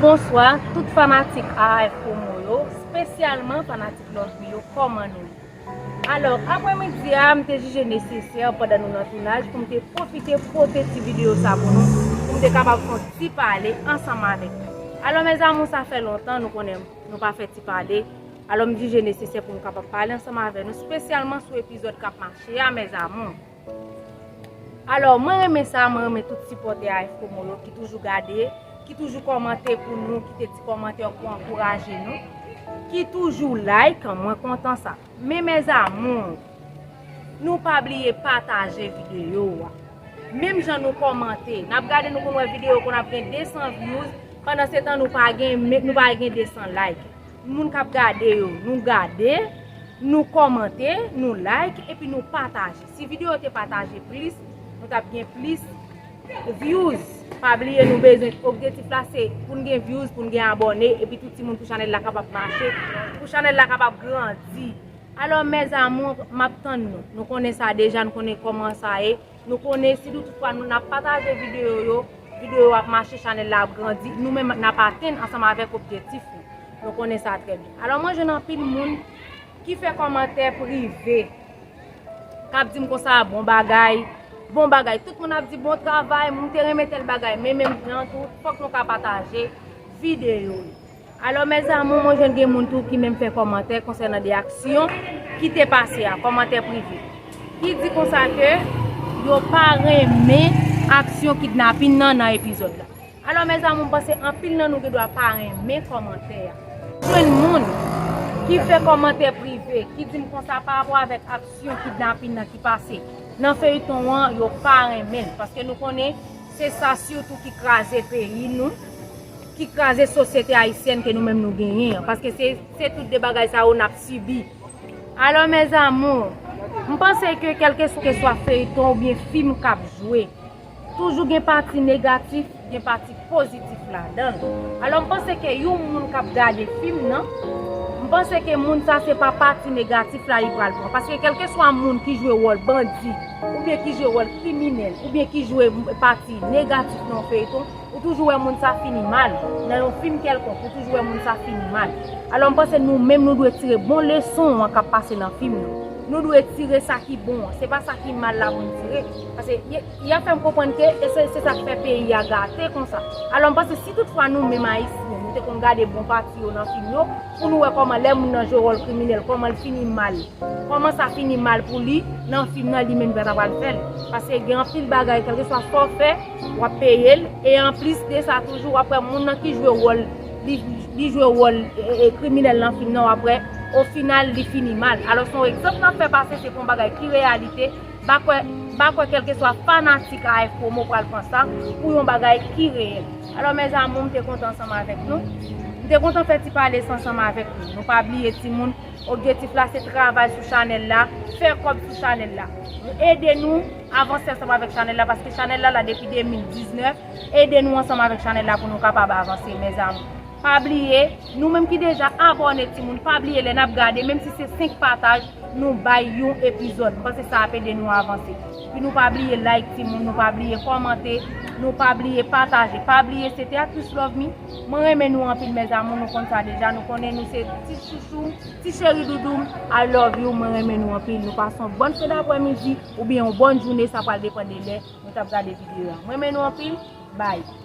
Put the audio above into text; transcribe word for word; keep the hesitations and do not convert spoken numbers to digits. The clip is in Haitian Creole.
Bonswa, tout fanatik A A F Promo yo, espesyalman fanatik Love Me yo, kòman nou ye? Alò, aprè midi a, m te jije nesesè pandan nou nan tounaj pou m te pwofite pote ti videyo sa pou nou, pou m te kapab fè yon ti pale ansanm avèk nou. Alò, mes amours, sa fè lontan, nou konnen nou pa fè ti pale. Alò, m jije nesesè pou m kapab pale ansanm avèk nou, espesyalman sou epizòd k ap mache a, mes amours. Alò, mwen renmen sa, mwen renmen tout sipòtè A F Promo yo ki toujou gade, ki toujou kòmante pou nou, kite ti kòmantè pou ankouraje nou, ki toujou like, mwen kontan sa. Men mes amours, nou pa bliye pataje videyo a. Menm jan nou kòmante, n ap gade, nou konn wè videyo konn ap gen de san views, pandan se tan nou pa gen, nou pa gen de san like. Moun k ap gade yo, nou gade, nou kòmante, nou like, epi nou pataje. Si videyo te pataje plis, nou t ap gen plis views. Pa bliye nou bezwen, objektif la se pou n gen views, pou n gen abòne, epi tout timoun pou chanèl la kapab mache, pou chanèl la kapab grandi. Alò, mes amours, m ap tann nou. Nou konnen sa deja, nou konnen kòman sa ye. Nou konnen si nou toutfwa nou n ap pataje videyo yo, videyo yo ap mache, chanèl la ap grandi, nou menm n ap atenn ansanm avèk objektif nou. Nou konnen sa trè byen. Alò, mwen jwenn anpil moun ki fè kòmantè prive, k ap di m konsa, bon bagay, bon bagay. Tout moun ap di bon travay, m te renmen tèl bagay, men menm jan tou, fòk nou ka pataje videyo yo. Alò, mes amours, mwen jwenn gen moun tou ki menm fè kòmantè konsènan de aksyon ki te pase a, kòmantè prive, ki di konsa ke yo pa renmen aksyon kidnapin nan nan epizòd la. Alò, mes amours, m panse anpil nan nou gen dwa pa renmen kòmantè a. Jwenn moun ki fè kòmantè prive, ki di m konsa pa rapò avèk aksyon kidnapin nan ki pase nan feyton an, yo pa renmen l, paske nou konnen se sa sitou ki kraze peyi nou, ki kraze sosyete ayisyèn ke nou menm nou genyen an, paske se, se tout de bagay sa yo n ap sibi. Alò, mes amours, m panse ke kèlkeswa feyton oubyen fim k ap jwe, toujou gen pati negatif, gen pati pozitif ladan l. Alò, m panse ke yon moun k ap gade fim nan, m panse ke moun sa se pa pati negatif la li pral pran. Paske kèlkeswa moun ki jwe wòl bandi, oubyen ki jwe wòl kriminèl, oubyen ki jwe pati negatif nan yon feyton, ou toujou wè moun sa fini mal. Nan yon fim kèlkonk, ou toujou wè moun sa fini mal. Alò, m panse nou menm nou dwe tire bon leson an k ap pase nan fim nan. Nou dwe tire sa ki bon an. Se pa sa ki mal la pou n tire. Paske y, y ap fè m konprann ke e se, se sa k fè peyi a gate konsa. Alò, m panse si toutfwa nou menm Ayisyen, nou te konn gade bon pati yo nan fim yo, pou nou wè kòman lè moun nan jwe wòl kriminèl, kòman l fini mal. Kòman sa fini mal pou li nan fim nan, li menm li pa ta pral fè l. Paske gen anpil bagay, kèlkeswa sa w fè, w ap peye l. E anplis de sa toujou, w ap wè moun nan ki jwe wòl, li, li jwe wòl, e, e, kriminèl nan fim nan, w ap wè, o final, li fini mal. Alò, se yon egzanp n ap fè pase, se pa yon bagay ki reyalite. M pa kwè, m pa kwè kèlkeswa fanatik A F Promo pral pran sa pou yon bagay ki reyèl. Alò, mes amours, m te kontan ansanm avèk nou. M te kontan fè ti pale sa ansanm avèk nou. Nou pa bliye, timoun, objektif la se travay sou chanèl la, fè kòb sou chanèl la. Ede nou avanse ansanm avèk chanèl la, paske chanèl la la depi de mil diznèf. Ede nou ansanm avèk chanèl la pou nou kapab avanse, mes amours. Pa bliye, nou menm ki deja abòne, timoun, pa bliye lè n ap gade, menm si se senk pataj, nou bay yon epizòd. M panse sa ap ede nou avanse. Epi nou pa bliye like, timoun, nou pa bliye kòmante, nou pa bliye pataje. Pa bliye, se te aktris Love Me. Mwen renmen nou anpil, mes amours, nou konn sa deja. Nou konnen nou se ti chouchou, ti cheri doudou m. I love you, mwen renmen nou anpil. Nou pase yon bòn fen daprèmidi oubyen yon bòn jounen, sa pral depann de lè nou t ap gade videyo a. Mwen renmen nou anpil. Bye.